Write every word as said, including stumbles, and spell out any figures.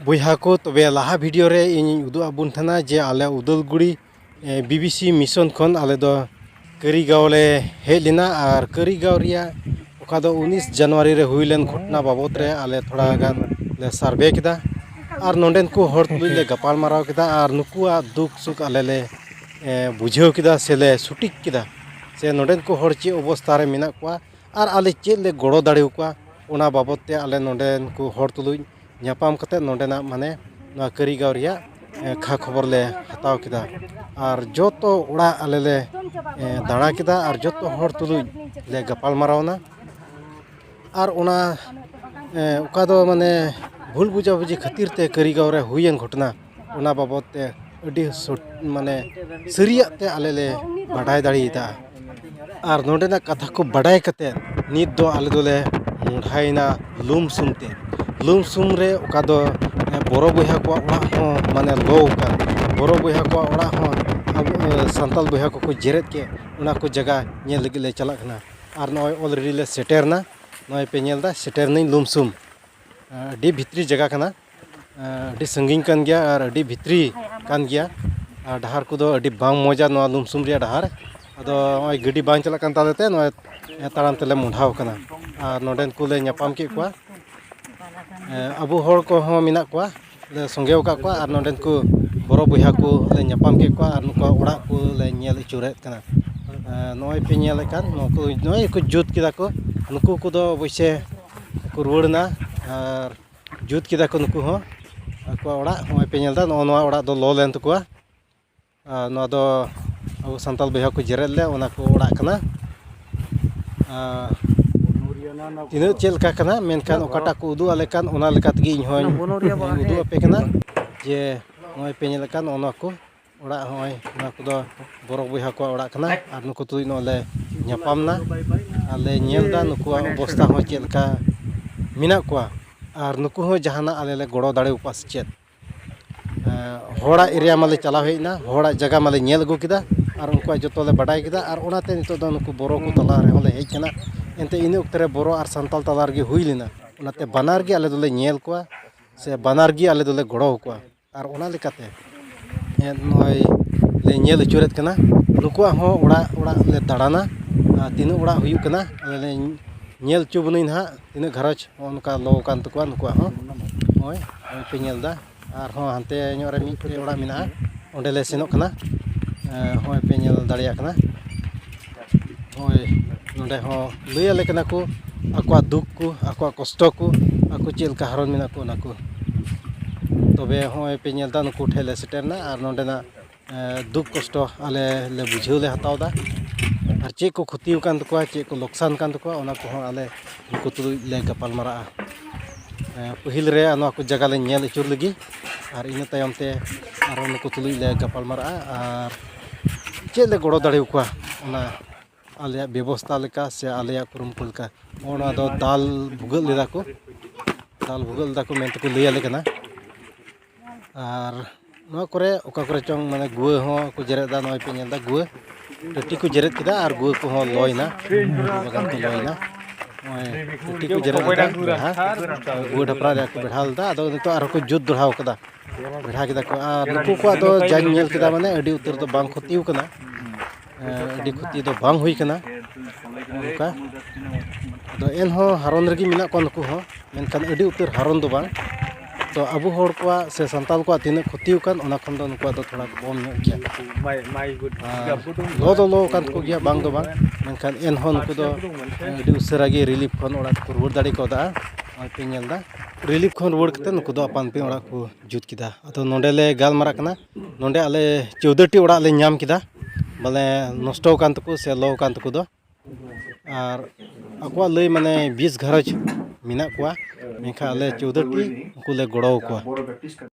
ᱵᱚᱭᱦᱟ ᱠᱚ, ᱛᱚᱵᱮ ᱞᱟᱦᱟ video ᱨᱮ ᱤᱧᱤᱧ ᱩᱫᱩᱜ ᱟᱵᱚᱱ ᱛᱟᱦᱮᱱᱟ ᱡᱮ ᱟᱞᱮ ᱩᱫᱟᱞᱜᱩᱲᱤ, ᱮ, BBC mission ᱠᱷᱚᱱ ᱟᱞᱮ ᱫᱚ ᱠᱟᱹᱨᱤᱜᱟᱸᱣ ᱞᱮ ᱦᱮᱡ ᱞᱮᱱᱟ᱾ ᱟᱨ ᱠᱟᱹᱨᱤᱜᱟᱸᱣ ᱨᱮᱭᱟᱜ ᱚᱠᱟ ᱫᱚ ᱩᱱᱤᱥ ᱡᱟᱱᱩᱣᱟᱨᱤ ᱨᱮ ᱦᱩᱭ ᱞᱮᱱ ᱜᱷᱚᱴᱚᱱᱟ ᱵᱟᱵᱚᱫ ᱨᱮ ᱟᱞᱮ ᱛᱷᱚᱲᱟ ᱜᱟᱱ ᱞᱮ survey ᱠᱮᱫᱟ᱾ ᱟᱨ ᱱᱚᱰᱮᱱ ᱠᱚ ᱦᱚᱲ ᱛᱩᱞᱩᱡ ᱞᱮ ᱜᱟᱯᱟᱞ ᱢᱟᱨᱟᱣ ᱠᱮᱫᱟ᱾ ᱟᱨ ᱱᱩᱠᱩᱣᱟᱜ ᱫᱩᱠ ᱥᱩᱠ ᱟᱞᱮ ᱞᱮ, ᱮ, ᱵᱩᱡᱷᱟᱹᱣ ᱠᱮᱫᱟ ᱥᱮ ᱞᱮ ᱥᱚᱴᱷᱤᱠ ᱠᱮᱫᱟ, ᱥᱮ ᱱᱚᱰᱮᱱ ᱠᱚ ᱦᱚᱲ ᱪᱮᱫ ᱚᱵᱚᱥᱛᱟ ᱨᱮ ᱢᱮᱱᱟᱜ ᱠᱚᱣᱟ ᱟᱨ ᱟᱞᱮ ᱪᱮᱫ ᱞᱮ ᱜᱚᱲᱚ ᱫᱟᱲᱮ ᱟᱠᱚᱣᱟ, ᱚᱱᱟ ᱵᱟᱵᱚᱫ ᱛᱮ ᱟᱞᱮ ᱱᱚᱰᱮᱱ ᱠᱚ ᱦᱚᱲ ᱛᱩᱞᱩᱡ ᱧᱟᱯᱟᱢ ᱠᱟᱛᱮ ᱱᱚᱰᱮᱱᱟᱜ, ᱢᱟᱱᱮ, ᱱᱚᱣᱟ ᱠᱟᱹᱨᱤᱜᱟᱸᱣ ᱨᱮᱭᱟᱜ, ᱮ, ᱠᱷᱟ ᱠᱷᱚᱵᱚᱨ ᱞᱮ ᱦᱟᱛᱟᱣ ᱠᱮᱫᱟ᱾ ᱟᱨ ᱡᱚᱛᱚ ᱚᱲᱟᱜ ᱟᱞᱮ ᱞᱮ, ᱮ, ᱫᱟᱬᱟ ᱠᱮᱫᱟ ᱟᱨ ᱡᱚᱛᱚ ᱦᱚᱲ ᱛᱩᱞᱩᱡ ᱞᱮ ᱜᱟᱯᱟᱞ ᱢᱟᱨᱟᱣ ᱮᱱᱟ᱾ ᱟᱨ ᱚᱱᱟ, ᱮ, ᱚᱠᱟ ᱫᱚ, ᱢᱟᱱᱮ, ᱵᱷᱩᱞ ᱵᱩᱡᱷᱟᱵᱩᱡᱷᱤ ᱠᱷᱟᱹᱛᱤᱨ ᱛᱮ ᱠᱟᱹᱨᱤᱜᱟᱸᱣ ᱨᱮ ᱦᱩᱭᱮᱱ ᱜᱷᱚᱴᱚᱱᱟ, ᱚᱱᱟ ᱵᱟᱵᱚᱫ ᱛᱮ ᱟᱹᱰᱤ ᱥᱚᱴ-, ᱢᱟᱱᱮ, ᱥᱟᱹᱨᱤᱭᱟᱜ ᱛᱮ ᱟᱞᱮ ᱞᱮ ᱵᱟᱰᱟᱭ ᱫᱟᱲᱮᱭᱟᱫᱟ᱾ ᱟᱨ ᱱᱚᱰᱮᱱᱟᱜ ᱠᱟᱛᱷᱟ ᱠᱚ ᱵᱟᱰᱟᱭ ᱠᱟᱛᱮ ᱱᱤᱛ ᱫᱚ ᱟᱞᱮ ᱫᱚᱞᱮ ᱢᱚᱦᱰᱟᱭᱮᱱᱟ ᱞᱩᱢ ᱥᱩᱢ ᱛᱮ᱾ ᱞᱩᱢ ᱥᱩᱢ ᱨᱮ ᱚᱠᱟ ᱫᱚ, ᱮ, ᱵᱚᱨᱚ ᱵᱚᱭᱦᱟ ᱠᱚᱣᱟᱜ ᱚᱲᱟᱜ ᱦᱚᱸ, ᱢᱟᱱᱮ, ᱞᱚ ᱟᱠᱟᱱ, ᱵᱚᱨᱚ ᱵᱚᱭᱦᱟ ᱠᱚᱣᱟᱜ ᱚᱲᱟᱜ ᱦᱚᱸ ᱟᱵᱚ, ᱮ, ᱥᱟᱱᱛᱟᱞ ᱵᱚᱭᱦᱟ ᱠᱚᱠᱚ ᱡᱮᱨᱮᱫ ᱠᱮᱫ, ᱚᱱᱟ ᱠᱚ ᱡᱟᱭᱜᱟ ᱧᱮᱞ ᱞᱟᱹᱜᱤᱫ ᱞᱮ ᱪᱟᱞᱟᱜ ᱠᱟᱱᱟ᱾ ᱟᱨ ᱱᱚᱜᱼᱚᱭ already ᱞᱮ ᱥᱮᱴᱮᱨ ᱮᱱᱟ᱾ ᱱᱚᱜᱼᱚᱭ ᱯᱮ ᱧᱮᱞ ᱮᱫᱟ, ᱥᱮᱴᱮᱨ ᱮᱱᱟᱹᱧ ᱞᱩᱢ ᱥᱩᱢ᱾ ᱟᱹᱰᱤ ᱵᱷᱤᱛᱨᱤ ᱡᱟᱭᱜᱟ ᱠᱟᱱᱟ, ᱟᱹᱰᱤ ᱥᱟᱺᱜᱤᱧ ᱠᱟᱱ ᱜᱮᱭᱟ ᱟᱨ ᱟᱹᱰᱤ ᱵᱷᱤᱛᱨᱤ ᱠᱟᱱ ᱜᱮᱭᱟ᱾ ᱟᱨ ᱰᱟᱦᱟᱨ ᱠᱚᱫᱚ ᱟᱹᱰᱤ ᱵᱟᱝ ᱢᱚᱡᱟ ᱱᱚᱣᱟ ᱞᱩᱢ ᱥᱩᱢ ᱨᱮᱭᱟᱜ ᱰᱟᱦᱟᱨ᱾ ᱟᱫᱚ ᱱᱚᱜᱼᱚᱭ ᱜᱟᱹᱰᱤ ᱵᱟᱝ ᱪᱟᱞᱟᱜ ᱠᱟᱱ ᱛᱟᱞᱮ ᱛᱮ ᱱᱚᱜᱼᱚᱭ ᱛᱟᱲᱟᱢ ᱛᱮᱞᱮ ᱢᱚᱦᱰᱟᱣ ᱠᱟᱱᱟ᱾ ᱟᱨ ᱱᱚᱰᱮᱱ ᱠᱚᱞᱮ ᱧᱟᱯᱟᱢ ᱠᱮᱫ ᱠᱚᱣᱟ᱾ ᱮ, ᱟᱵᱚ ᱦᱚᱲ ᱠᱚᱦᱚᱸ ᱢᱮᱱᱟᱜ ᱠᱚᱣᱟ, ᱞᱮ ᱥᱚᱸᱜᱮ ᱟᱠᱟᱫ ᱠᱚᱣᱟ᱾ ᱟᱨ ᱱᱚᱰᱮᱱ ᱠᱚ ᱵᱚᱨᱚ ᱵᱚᱭᱦᱟ ᱠᱚ ᱞᱮ ᱧᱟᱯᱟᱢ ᱠᱮᱫ ᱠᱚᱣᱟ ᱟᱨ ᱱᱩᱠᱩᱣᱟᱜ ᱚᱲᱟᱜ ᱠᱚ ᱞᱮ ᱧᱮᱞ ᱟᱹᱪᱩᱨᱮᱫ ᱠᱟᱱᱟ᱾ ᱮ, ᱱᱚᱜᱼᱚᱭ ᱯᱮ ᱧᱮᱞᱮᱫ ᱠᱟᱱ, ᱱᱚᱣᱟ ᱠᱚ, ᱱᱚᱜᱼᱚᱭ ᱠᱚ ᱡᱩᱛ ᱠᱮᱫᱟ ᱠᱚ᱾ ᱱᱩᱠᱩ ᱠᱚᱫᱚ ᱚᱵᱚᱥᱥᱚ ᱠᱚ ᱨᱩᱣᱟᱹᱲ ᱮᱱᱟ ᱟᱨ ᱡᱩᱛ ᱠᱮᱫᱟ ᱠᱚ ᱱᱩᱠᱩ ᱦᱚᱸ ᱟᱠᱚᱣᱟᱜ ᱚᱲᱟᱜ᱾ ᱱᱚᱜᱼᱚᱭ ᱯᱮ ᱧᱮᱞ ᱮᱫᱟ, ᱱᱚᱜᱼᱚ ᱱᱚᱣᱟ ᱚᱲᱟᱜ ᱫᱚ ᱞᱚ ᱞᱮᱱ ᱛᱟᱠᱚᱣᱟ᱾ ᱟᱨ ᱱᱚᱣᱟ ᱫᱚ ᱟᱵᱚ ᱥᱟᱱᱛᱟᱲ ᱵᱚᱭᱦᱟ ᱠᱚ ᱡᱮᱨᱮᱫ ᱞᱮᱫ, ᱚᱱᱟ ᱠᱚ ᱚᱲᱟᱜ ᱠᱟᱱᱟ᱾ ᱟᱨ ᱛᱤᱱᱟᱹᱜ ᱪᱮᱫ ᱞᱮᱠᱟ ᱠᱟᱱᱟ, ᱢᱮᱱᱠᱷᱟᱱ ᱚᱠᱟᱴᱟᱜ ᱠᱚ ᱩᱫᱩᱜ ᱟᱞᱮ ᱠᱟᱱ, ᱚᱱᱟ ᱞᱮᱠᱟ ᱛᱮᱜᱮ ᱤᱧ ᱦᱚᱸᱧ ᱩᱫᱩᱜ ᱟᱯᱮ ᱠᱟᱱᱟ᱾ ᱡᱮ ᱱᱚᱜᱼᱚᱭ ᱯᱮ ᱧᱮᱞᱮᱫ ᱠᱟᱱ, ᱚᱱᱟ ᱠᱚ ᱚᱲᱟᱜ, ᱦᱚᱸᱜᱼᱚᱭ ᱚᱱᱟ ᱠᱚᱫᱚ ᱵᱚᱨᱚ ᱵᱚᱭᱦᱟ ᱠᱚᱣᱟᱜ ᱚᱲᱟᱜ ᱠᱟᱱᱟ᱾ ᱟᱨ ᱱᱩᱠᱩ ᱛᱩᱞᱩᱡ ᱱᱚᱜᱼᱚᱭ ᱞᱮ ᱧᱟᱯᱟᱢ ᱮᱱᱟ ᱟᱨ ᱞᱮ ᱧᱮᱞ ᱮᱫᱟ ᱱᱩᱠᱩᱣᱟᱜ ᱚᱵᱚᱥᱛᱷᱟ ᱦᱚᱸ ᱪᱮᱫ ᱞᱮᱠᱟ ᱢᱮᱱᱟᱜ ᱠᱚᱣᱟ᱾ ᱟᱨ ᱱᱩᱠᱩ ᱦᱚᱸ ᱡᱟᱦᱟᱱᱟᱜ ᱟᱞᱮ ᱞᱮ ᱜᱚᱲᱚ ᱫᱟᱲᱮ ᱟᱠᱚᱣᱟ ᱥᱮ ᱪᱮᱫ? ᱮᱸ, ᱦᱚᱲᱟᱜ area ᱢᱟᱞᱮ ᱪᱟᱞᱟᱣ ᱦᱮᱡ ᱮᱱᱟ, ᱦᱚᱲᱟᱜ ᱡᱟᱭᱜᱟ ᱢᱟᱞᱮ ᱧᱮᱞ ᱟᱹᱜᱩ ᱠᱮᱫᱟ ᱟᱨ ᱩᱱᱠᱩᱣᱟᱜ ᱡᱚᱛᱚ ᱞᱮ ᱵᱟᱰᱟᱭ ᱠᱮᱫᱟ᱾ ᱟᱨ ᱚᱱᱟᱛᱮ ᱱᱤᱛᱚᱜ ᱫᱚ ᱱᱩᱠᱩ ᱵᱚᱨᱚ ᱠᱚ ᱛᱟᱞᱟ ᱨᱮᱦᱚᱸ ᱞᱮ ᱦᱮᱡ ᱠᱟᱱᱟ᱾ ᱮᱱᱛᱮ ᱤᱱᱟᱹ ᱚᱠᱛᱮ ᱨᱮ ᱵᱚᱨᱚ ᱟᱨ ᱥᱟᱱᱛᱟᱞ ᱛᱟᱞᱟ ᱨᱮᱜᱮ ᱦᱩᱭ ᱞᱮᱱᱟ, ᱚᱱᱟᱛᱮ ᱵᱟᱱᱟᱨ ᱜᱮ ᱟᱞᱮ ᱫᱚᱞᱮ ᱧᱮᱞ ᱠᱚᱣᱟ᱾ ᱥᱮ ᱵᱟᱱᱟᱨ ᱜᱮ ᱟᱞᱮ ᱫᱚᱞᱮ ᱜᱚᱲᱚ ᱟᱠᱚᱣᱟ᱾ ᱟᱨ ᱚᱱᱟ ᱞᱮᱠᱟᱛᱮ ᱱᱚᱜᱼᱚᱭ ᱞᱮ ᱧᱮᱞ ᱟᱹᱪᱩᱨᱮᱫ ᱠᱟᱱᱟ, ᱱᱩᱠᱩᱣᱟᱜ ᱦᱚᱸ ᱚᱲᱟᱜ ᱚᱲᱟᱜ ᱞᱮ ᱫᱟᱬᱟᱱᱟ᱾ ᱟᱨ ᱛᱤᱱᱟᱹᱜ ᱚᱲᱟᱜ ᱦᱩᱭᱩᱜ ᱠᱟᱱᱟ ᱟᱞᱮ ᱞᱮ ᱧᱮᱞ ᱦᱚᱪᱚ ᱵᱚᱱᱟᱹᱧ ᱱᱟᱦᱟᱜ, ᱛᱤᱱᱟᱹᱜ ᱜᱷᱟᱨᱚᱸᱡᱽ ᱱᱚᱜᱼᱚ ᱱᱚᱝᱠᱟ ᱞᱚ ᱟᱠᱟᱱ ᱛᱟᱠᱚᱣᱟ ᱱᱩᱠᱩᱣᱟᱜ ᱦᱚᱸ᱾ ᱱᱚᱜᱼᱚᱭ ᱱᱚᱜᱼᱚᱭ ᱯᱮ ᱧᱮᱞ ᱮᱫᱟ, ᱟᱨᱦᱚᱸ ᱦᱟᱱᱛᱮ ᱧᱚᱜ ᱨᱮ ᱢᱤᱫᱴᱮᱡ ᱚᱲᱟᱜ ᱢᱮᱱᱟᱜᱼᱟ, ᱚᱸᱰᱮ ᱞᱮ ᱥᱮᱱᱚᱜ ᱠᱟᱱᱟ᱾ ᱱᱚᱜᱼᱚᱭ ᱯᱮ ᱧᱮᱞ ᱫᱟᱲᱮᱭᱟᱜ ᱠᱟᱱᱟ, ᱱᱚᱜᱼᱚᱭ ᱱᱚᱰᱮ ᱦᱚᱸ ᱞᱟᱹᱭ ᱟᱞᱮ ᱠᱟᱱᱟ ᱠᱚ ᱟᱠᱚᱣᱟᱜ ᱫᱩᱠ ᱠᱚ, ᱟᱠᱚᱣᱟᱜ ᱠᱚᱥᱴᱚ ᱠᱚ, ᱟᱠᱚ ᱪᱮᱫ ᱞᱮᱠᱟ ᱦᱟᱨᱚᱱ ᱢᱮᱱᱟᱜ ᱠᱚ ᱚᱱᱟ ᱠᱚ᱾ ᱛᱚᱵᱮ ᱦᱚᱸᱜᱼᱚᱭ ᱯᱮ ᱧᱮᱞ ᱮᱫᱟ, ᱱᱩᱠᱩ ᱴᱷᱮᱱ ᱞᱮ ᱥᱮᱴᱮᱨ ᱮᱱᱟ ᱟᱨ ᱱᱚᱰᱮᱱᱟᱜ ᱫᱩᱠ ᱠᱚᱥᱴᱚ ᱟᱞᱮ ᱞᱮ ᱵᱩᱡᱷᱟᱹᱣ ᱞᱮ ᱦᱟᱛᱟᱣ ᱮᱫᱟ᱾ ᱟᱨ ᱪᱮᱫ ᱠᱚ ᱠᱷᱚᱛᱤ ᱟᱠᱟᱱ ᱛᱟᱠᱚᱣᱟ, ᱪᱮᱫ ᱠᱚ ᱞᱚᱠᱥᱟᱱ ᱟᱠᱟᱱ ᱛᱟᱠᱚᱣᱟ, ᱚᱱᱟ ᱠᱚᱦᱚᱸ ᱟᱞᱮ ᱱᱩᱠᱩ ᱛᱩᱞᱩᱡ ᱞᱮ ᱜᱟᱯᱟᱞ ᱢᱟᱨᱟᱜᱼᱟ᱾ ᱯᱟᱹᱦᱤᱞ ᱨᱮ ᱱᱚᱣᱟ ᱠᱚ ᱡᱟᱭᱜᱟ ᱞᱮ ᱧᱮᱞ ᱟᱹᱪᱩᱨ ᱞᱮᱜᱮ, ᱟᱨ ᱤᱱᱟᱹ ᱛᱟᱭᱚᱢ ᱛᱮ ᱟᱨᱦᱚᱸ ᱱᱩᱠᱩ ᱛᱩᱞᱩᱡ ᱞᱮ ᱜᱟᱯᱟᱞ ᱢᱟᱨᱟᱜᱼᱟ᱾ ᱟᱨ ᱪᱮᱫ ᱞᱮ ᱜᱚᱲᱚ ᱫᱟᱲᱮ ᱟᱠᱚᱣᱟ, ᱚᱱᱟ ᱟᱞᱮᱭᱟᱜ ᱵᱮᱵᱚᱥᱛᱷᱟ ᱞᱮᱠᱟ ᱥᱮ ᱟᱞᱮᱭᱟᱜ ᱠᱩᱨᱩᱢᱩᱴᱩ ᱞᱮᱠᱟ᱾ ᱱᱚᱜᱼᱚ ᱱᱚᱣᱟ ᱫᱚ ᱫᱟᱞ ᱵᱷᱩᱜᱟᱹᱜ ᱞᱮᱫᱟ ᱠᱚ, ᱫᱟᱞ ᱵᱷᱩᱜᱟᱹᱜ ᱞᱮᱫᱟ ᱠᱚ ᱢᱮᱱᱛᱮ ᱠᱚ ᱞᱟᱹᱭ ᱟᱞᱮ ᱠᱟᱱᱟ᱾ ᱟᱨ ᱱᱚᱣᱟ ᱠᱚᱨᱮ ᱚᱠᱟ ᱠᱚᱨᱮ ᱪᱚᱝ ᱢᱟᱱᱮ ᱜᱩᱣᱟᱹ ᱦᱚᱸ ᱠᱚ ᱡᱮᱨᱮᱫ ᱮᱫᱟ, ᱱᱚᱜᱼᱚᱭ ᱯᱮ ᱧᱮᱞ ᱮᱫᱟ ᱜᱩᱣᱟᱹ ᱴᱟᱹᱴᱤ ᱠᱚ ᱡᱮᱨᱮᱫ ᱠᱮᱫᱟ ᱟᱨ ᱜᱩᱣᱟᱹ ᱠᱚᱦᱚᱸ ᱞᱚᱭᱮᱱᱟ, ᱜᱩᱣᱟᱹ ᱵᱟᱜᱟᱱ ᱠᱚ ᱞᱚᱭᱮᱱᱟ᱾ ᱱᱚᱜᱼᱚᱭ ᱴᱟᱹᱴᱤ ᱠᱚ ᱡᱮᱨᱮᱫ ᱮᱫᱟ ᱵᱮᱲᱦᱟ, ᱜᱩᱣᱟᱹ ᱰᱷᱟᱯᱨᱟ ᱨᱮᱭᱟᱜ ᱠᱚ ᱵᱮᱲᱦᱟ ᱞᱮᱫᱟ, ᱟᱫᱚ ᱱᱤᱛᱚᱜ ᱟᱨᱦᱚᱸ ᱠᱚ ᱡᱩᱛ ᱫᱚᱲᱦᱟᱣ ᱠᱟᱫᱟ, ᱵᱮᱲᱦᱟ ᱠᱮᱫᱟ ᱠᱚ᱾ ᱟᱨ ᱱᱩᱠᱩ ᱠᱚᱣᱟᱜ ᱫᱚ ᱡᱟᱧ ᱧᱮᱞ ᱠᱮᱫᱟ ᱢᱟᱱᱮ ᱟᱹᱰᱤ ᱩᱛᱟᱹᱨ ᱫᱚ ᱵᱟᱝ ᱠᱷᱚᱛᱤ ᱟᱠᱟᱱᱟ, ᱟᱹᱰᱤ ᱠᱷᱚᱛᱤ ᱫᱚ ᱵᱟᱝ ᱦᱩᱭ ᱠᱟᱱᱟ ᱚᱱᱠᱟ᱾ ᱟᱫᱚ ᱮᱱᱦᱚᱸ ᱦᱟᱨᱚᱱ ᱨᱮᱜᱮ ᱢᱮᱱᱟᱜ ᱠᱚᱣᱟ ᱱᱩᱠᱩ ᱦᱚᱸ, ᱢᱮᱱᱠᱷᱟᱱ ᱟᱹᱰᱤ ᱩᱛᱟᱹᱨ ᱦᱟᱨᱚᱱ ᱫᱚ ᱵᱟᱝ᱾ ᱛᱚ ᱟᱵᱚ ᱦᱚᱲ ᱠᱚᱣᱟᱜ ᱥᱮ ᱥᱟᱱᱛᱟᱲ ᱠᱚᱣᱟᱜ ᱛᱤᱱᱟᱹᱜ ᱠᱷᱚᱛᱤ ᱟᱠᱟᱱ, ᱚᱱᱟ ᱠᱷᱚᱱ ᱫᱚ ᱱᱩᱠᱩᱣᱟᱜ ᱫᱚ ᱛᱷᱚᱲᱟ ᱠᱚᱢ ᱧᱚᱜ ᱜᱮᱭᱟ᱾ ᱟᱨ ᱞᱚ ᱫᱚ ᱞᱚ ᱟᱠᱟᱱ ᱛᱟᱠᱚ ᱜᱮᱭᱟ, ᱵᱟᱝ ᱫᱚ ᱵᱟᱝ, ᱢᱮᱱᱠᱷᱟᱱ ᱮᱱᱦᱚᱸ ᱱᱩᱠᱩ ᱫᱚ ᱟᱹᱰᱤ ᱩᱥᱟᱹᱨᱟ ᱜᱮ ᱨᱤᱞᱤᱯ ᱠᱷᱚᱱ ᱚᱲᱟᱜ ᱛᱮᱠᱚ ᱨᱩᱣᱟᱹᱲ ᱫᱟᱲᱮ ᱠᱟᱣᱫᱟ᱾ ᱱᱚᱜᱼᱚᱭ ᱯᱮ ᱧᱮᱞ ᱮᱫᱟ, ᱨᱤᱞᱤᱯ ᱠᱷᱚᱱ ᱨᱩᱣᱟᱹᱲ ᱠᱟᱛᱮ ᱱᱩᱠᱩ ᱫᱚ ᱟᱯᱟᱱ ᱟᱹᱯᱤᱱ ᱚᱲᱟᱜ ᱠᱚ ᱡᱩᱛ ᱠᱮᱫᱟ᱾ ᱟᱫᱚ ᱱᱚᱰᱮ ᱞᱮ ᱜᱟᱞᱢᱟᱨᱟᱜ ᱠᱟᱱᱟ, ᱱᱚᱰᱮ ᱟᱞᱮ ᱪᱳᱣᱫᱟᱹ ᱴᱤ ᱚᱲᱟᱜ ᱞᱮ ᱧᱟᱢ ᱠᱮᱫᱟ, ᱵᱚᱞᱮ ᱱᱚᱥᱴᱚ ᱟᱠᱟᱱ ᱛᱟᱠᱚ ᱥᱮ ᱞᱚ ᱟᱠᱟᱱ ᱛᱟᱠᱚ ᱫᱚ᱾ ᱟᱨ ᱟᱠᱚᱣᱟᱜ ᱞᱟᱹᱭ ᱢᱟᱱᱮ ᱵᱤᱥ ᱜᱷᱟᱨᱚᱸᱡᱽ ᱢᱮᱱᱟᱜ ᱠᱚᱣᱟ, ᱢᱮᱱᱠᱷᱟᱱ ᱟᱞᱮ ᱪᱳᱣᱫᱟᱹ ᱴᱤ ᱩᱱᱠᱩ ᱞᱮ ᱜᱚᱲᱚ ᱟᱠᱚᱣᱟ᱾